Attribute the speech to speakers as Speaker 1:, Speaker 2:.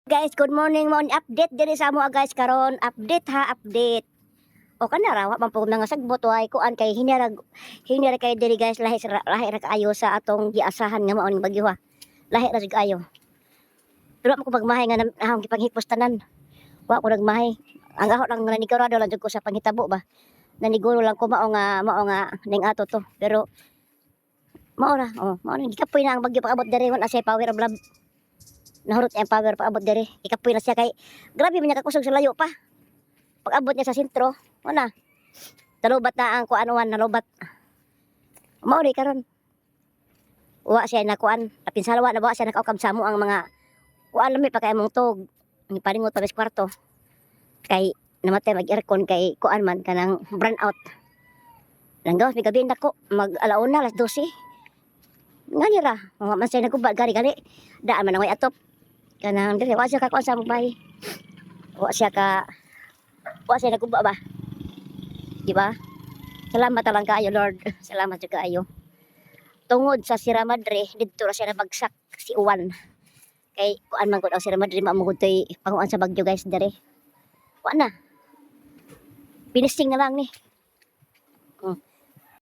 Speaker 1: Guys, good morning mo. Update diri sa amo, guys, karon. Update ha, update. O kana ra wa man po mga sagbot way kuan kay hinirag hinira kay diri, guys, lahi lahi ra kaayo sa atong giasahan nga mao ning bagyo ha. Lahi ra jud kaayo. Pero wa man ko pagmahay nga ahong gipanghipos tanan. Wa ko nagmahay. Ang ako lang nanigurado lang jud ko sa panghitabo ba. Naniguro lang ko mao nga ning ato to. Pero mao ra, oh, mao na gikapoy na ang bagyo pag-abot diri, wala siya power blab. Nahurot niya ang power pag-abot diri. Ikapoy na siya kay grabe man niya kakusog sa layo pa. Pag-abot niya sa sentro, wala. Nalubat na ang kuanuan, nalubat. Mao ni karon. Wa siya nakuan, napinsala wa na ba siya nakaukab sa amo ang mga kuan lami pa kay among tug. Ang palingot pa sa kwarto. Kay namatay mag-aircon kay kuan man kanang brown out. Nanggawas mi gabi nako mag alauna, alas 12. Nga ni ra, wa man siya naguba gani gani. Daan man ang way atop. Kanang diri wa siya kakuan sa among bahay. Wa siya naguba ba. Di ba? Salamat lang kaayo, Lord. Salamat jud kaayo. Tungod sa Sierra Madre, didto ra siya nabagsak si Uwan. Kay kuan man gud ang Sierra Madre, mao gud toy panguan sa bagyo, guys, diri. Wa na. Finishing na lang ni.